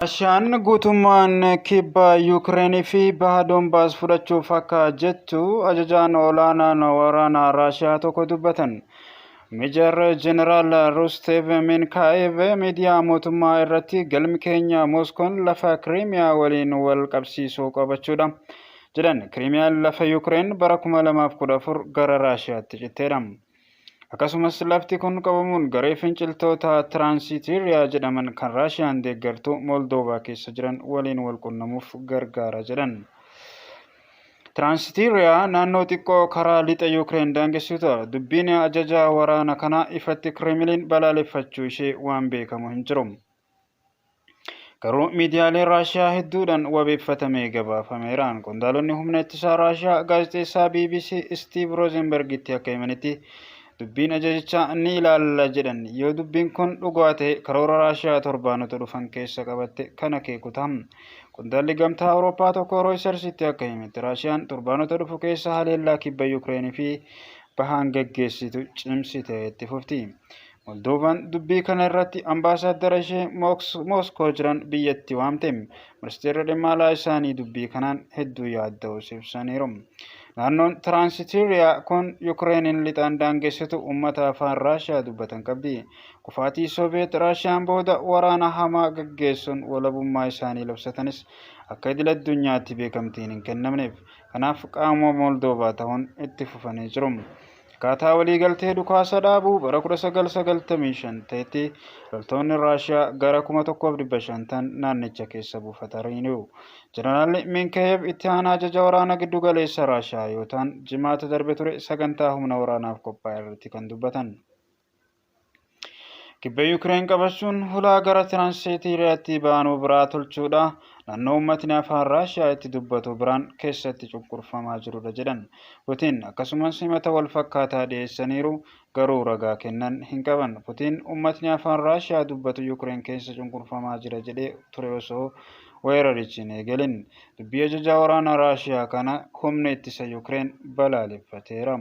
Raashiyaan guutummaan kibba Yuukireenii fi baha Doonbaas fudhachuuf akka jettu ajajaan olaanaan waraanaa Raashiyaa tokko dubbatan. Meejar Jeneraal Rusteev Minkaayev miidiyaa mootummaa irratti galmi keenya Mooskoon lafa Kiriimiyaa waliin wal qabsiisuu qabachuudha jedhan. Kiriimiyaan lafa Yuukireen bara 2014 gara Raashiyaatti citteedha. Akkasumas lafti kun qabamuun garee finciltoota Tiraansiitiriyaa jedhaman kan Raashiyaan deeggartu Moldoovaa keessa jiran waliin wal qunnamuuf gargaara jedhan. Tiraansiitiriyaa naannoo xiqqoo karaa lixa Yuukireen daangessitudha. Dubbiin ajajaa waraana kanaa ifatti Kireemiliin balaaleffachuu ishee waan beekamu hin jiru. Garuu miidiyaalee Raashiyaa hedduudhaan wabeeffatamee gabaafameera. Qondaalonni humna ittisaa Raashiyaa gaazexeessaa BBC Istiiv Roozenbergitti akka himanitti dubbiin ajajichaa ni ilaalla jedhan. Yoo dubbiin kun dhugaa ta'e karoora Raashiyaa torbaanota dhufan keessa qabatte kan akeeku ta'a. Qondaalli Gamtaa Awurooppaa tokko Rooyitersitti akka himetti Raashiyaan torbaanota dhufu keessa haleellaa kibba Yuukireenii fi bahaan gaggeessitu cimsitee itti fufti. Moldoovaan dubbii kana irratti ambaasaaddara ishee Mooskoo jiran biyyatti waamte. Ministeerri dhimma alaa isaanii dubbii kanaan hedduu yaadda'uus ibsaniiru. Naannoon Tiraansiitiriyaa kun Yukireeniin lixaan daangessitu uummata afaan Raashiyaa dubbatan qabdi. Kufaatii Sooviyeet Raashiyaan booda waraana hamaa gaggeessuun walabummaa isaanii labsatanis akka idil addunyaatti beekamtiin hin kennamneef. Kanaaf qaama Moldoovaa ta'uun itti fufanii jiru. Akkaataa waliigaltee dhukaasa dhaabuu bara 1995 ta'etti loltoonni Raashiyaa gara 1,500 ta'an naannicha keessa buufataniiru. Jeneraalli Minkayev itti aanaa ajaja waraana giddu galeessa Raashiyaa yoo ta'an Jimaata darbe ture sagantaa humna waraanaaf qophaa'e irratti kan dubbatan. Kibba Yuukireen qabachuun hulaa gara Tiraanseetiriyaatti baanuu biraa tolchuudha. Naannoo uummatni afaan Raashiyaa itti dubbatu biraan keessatti cunqurfamaa jirudha jedhan. Putiin akkasumas himata wal fakkaataa dhiyeessaniiru, garuu ragaa kennan hin qaban. Putiin uummatni afaan Raashiyaa dubbatu Yuukireen keessa cunqurfamaa jira jedhee ture osoo weerarichi hin eegalin. Dubbii ajajaa waraanaa Raashiyaa kana humni ittisa Yuukireen balaaleffateera.